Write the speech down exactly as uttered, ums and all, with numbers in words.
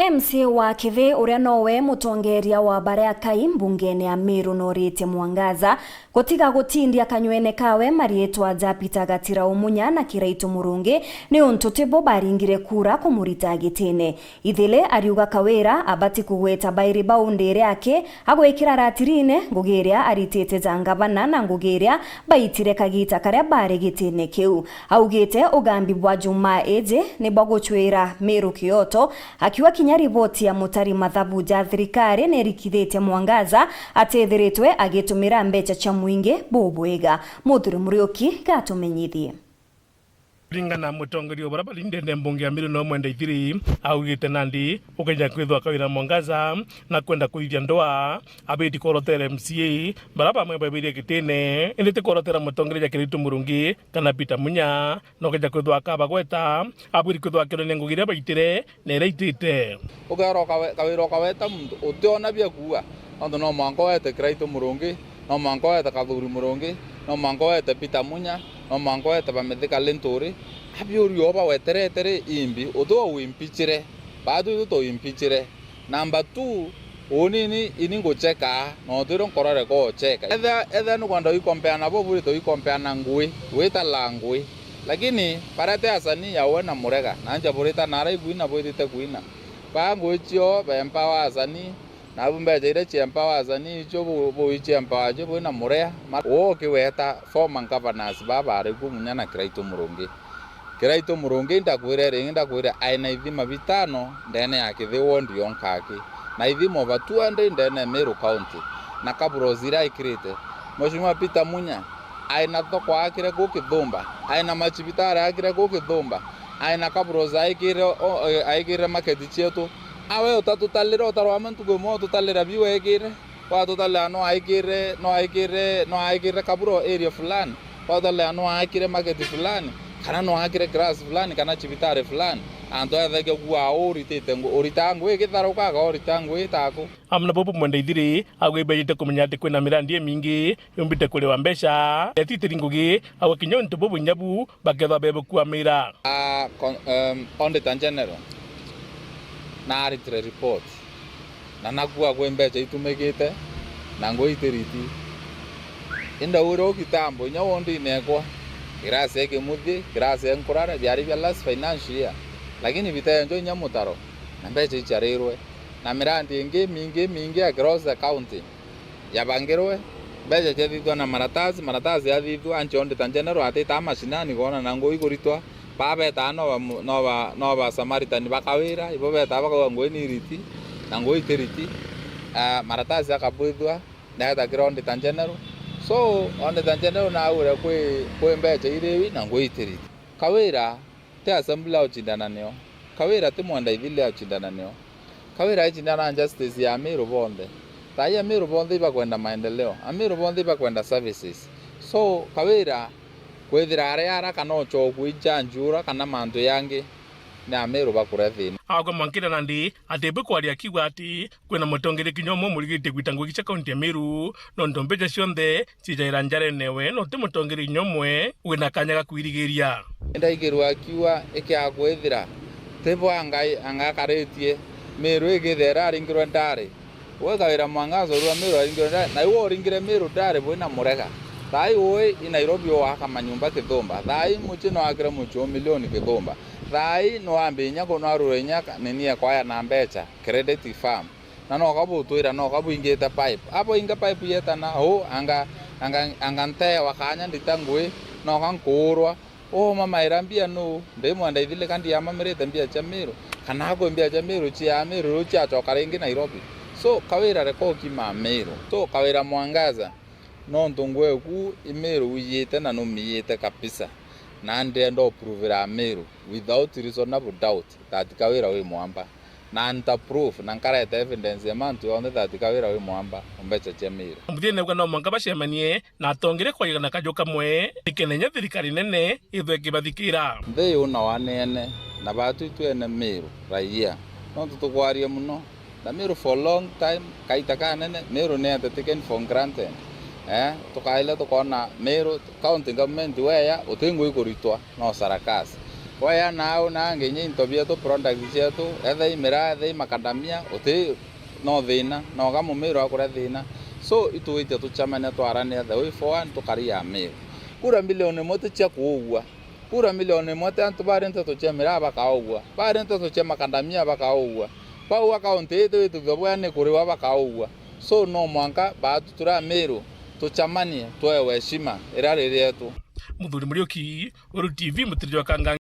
M C A wa Kithi, uria nowe mutongeria wa baria akai mbungene ya Meru, norite Mwangaza gutiga gutindia kanywene kawe mariitwa ja Peter Gatira Munya na Kiraitu Murungi, niuntu tibo baringire kura kumurita gitine. Ithile ariuga Kawira abati kugweta bairi bau ndiri aki, agwikira ratirine ngugi iria aritite ja ngavana na ngugi iria baitire kagita karia bari gitine kiu. Augite ugambi bwa Jumaa iji ni bwa gucwira Meru kioto, akiuga kinya riboti ya mutari mathabu ja thirikari ni irikithitie Mwangaza atethiritwe agitumira mbeca cia mwingi bubwega. Muthuri Muriuki gatumenyithie. Kuringana na mutongeria wa baria barindene mbunge ya Meru no Mwenda Ithiri, augite nandi ukeja kwithwa Kawira Mwangaza na kwenda kuithia ndwaa, abiti kworotera M C A baria bamwe babirie gitine, indi ti kworotera mutongeria Kiraitu Murungi kana Peter Munya. Nokeja kwithwa akabagweta, abwiri kwithwa akionania ngugi iria baitire na iria itite. Ukeera ukawe-, Kawira ukaweta muntu utiona bia kuuga, nontu no mwanka wete Kiraitu Murungi, no mwanka wete Kathuri Murungi, no mwanka wete Peter Munya, no mwanka wete Bamithika Linturi. Abiuria o baweterete ri imbi, uti o wimpichire, baatu itu tuimpichire. Number two, uni ini, ini ngucheka, na utwire nkorore ko ucheka. Etha, etha nukwenda uikompea nabo, burite uikompea na ngui, wita la ngui. Lakini barete asanii ya uwe na murega, na nja burita nara ikuina bwitite kuina. Ba ngui cio, bempa wa asanii, nabu mbecha iria chiempa wa asanii icio, bu-, buichiempa wacio bwina murea. Ma-, ukiweta former governors ba bari ku Munya na Kiraitu Murungi. Kiraitu Murungi, ndakwire ringi, ndakwire, aina ithima bitano ndene ya Kithi ward yonka aki, na ithima over two hundred ndene ya Meru County, na kaburos iria aikirite. Mheshimiwa Peter Munya, aina thoko akire ku Kithumba, aina machibitari akire ku Kithumba, aina kaburos aikire, o, e, aikire market cietu. Awe utatutalira, utarwama ntuku imwe ututalira biu ekire. Watutalira no aikire, no aikire, no aikire kaburo area fulani. Watutalira no aikire market fulani, kana no aikire class fulani, kana chibitari fulani. Antu ethagia kuwa uritite ngu-, urita ngui githarukaga, urita ngui taku. Amwe na bobo Mwenda Ithiri agwibejete kumenya ati kwina mirandi imingi yumbite kuriwa mbecha. Etitiri ngugi, agwe kinya untu bubu inya bu bakethwa bebukwamira. Ah, con-, um, Auditor General na aritire report. Na nakua kwi mbecha itumikite, na ngui itiriti. Indaure u kitambo, inya wondine ekwa, kirasi e Kimuthi, kirasi e Nkurare, biari bia last financial year. Lakini bitenjwa inya mutaro, na mbecha ichiarirwe. Na mirandi ingi mingi, mingi across the county yabangirwe, mbecha ciathithua na maratasi, maratasi yathithua, anchi Auditor General atitaa mashinani kwona na ngui ikuritwa. Baa betaa no ba mu-, no ba, no ba Samaritan ba Kawira, ibo betaa bakauga ngui ni iriti, na ngui itiriti. Ah, maratasi akabwithua, naeta kiri Auditor General. So, Auditor General naugire kwi, kwi mbecha iriwi na ngui itiriti. Kawira ti assembly auchindana nio. Kawira ti Mwenda Ithili auchindana nio. Kawira aichindana na justice ya Amiru bonthe. Thaai Amiru bonthe ibakwenda maendeleo. Amiru bonthe ibakwenda services. So, Kawira kwithira ari ara kana uchokua ijanjura kana mantu yangi, ni Amiru bakuria thina. Agwe mwankira nandi ati bukwaria akiuga ati kwina mutongeria kinya umwe umurigitie gwita ngugi cia kaunti ya Meru, nontu mbecha cionthe cijaira njarene we, no ti mutongeria kinya umwe wina kanya ga kwirigiria. Ndaigirwa akiuga ikiakwithira ti bo anga, anga akaritie Meru igithera aringirwe ndari. We Kawira Mwangaza urua Meru aringirwe ndari, na iwe uringire Meru ndari bwina murega. Thaai ui i Nairobi uaka manyumba Kithumba. Thaai mucii no akire mucii o milioni Kithumba. Thaai no ambi inya kunwarura inya ka-, nini ekwaya na mbecha, credit firm. Na noka butwira noka bwingite pipe. Abo inga pipe yetana, u, anga, anga, anga ntewa kanya ndita ngui, noka nkuurwa. Uumamaira mbia nuu? Ndi Mwenda Ithili ka ndiamamirite mbia cia Meru? Kana akwe mbia cia Meru cia Meru riu ciacoka ringi Nairobi? So, Kawira reka ukima Meru. So, Kawira Mwangaza, nontu ngui eku i Meru wiyite na numiyite kabisa. Na ndienda uprovira Meru without reasonable doubt that Kawira wi mwamba. Na nta proof, na nkareta evidence ya mantu yonthe that Kawira wi mwamba, o mbecha cia Meru. Muthiene auga no mwanka bacemanie na atongeria kwaigana kaju kamwe, nikenda inya thirikari nene ithwe ikibathikira. Nthi yuna waneene, na batu itwene Meru raia. Nontu tukwaria muno, na Meru for long time, kaita kanene, Meru ni taken for granted. Eh, tukaile tukona Meru, county government weya, uti ngui kuritwa, no sarakasi. Waya nau na nginya into bietu, products cietu, etha i miraa, etha i makadamia, uti no thina, no ga mumiru akuria thina. So, itwite tucemania twarania the way forward, tukaria Amiru. Kura milioni imwe ti cia kuugua. Kura milioni imwe ti antu bari nteto cia miraa bakaugua. Bari nteto cia makadamia bakaugua. Bau akaunti ii twitithua bwea ni kuriwa bakaugua. So, no mwanka baatu turi Amiru tucemanie, twewe heshima iria riri yetu. Muthuri Muriuki, Weru T V, Mutiriri wa Kangangi.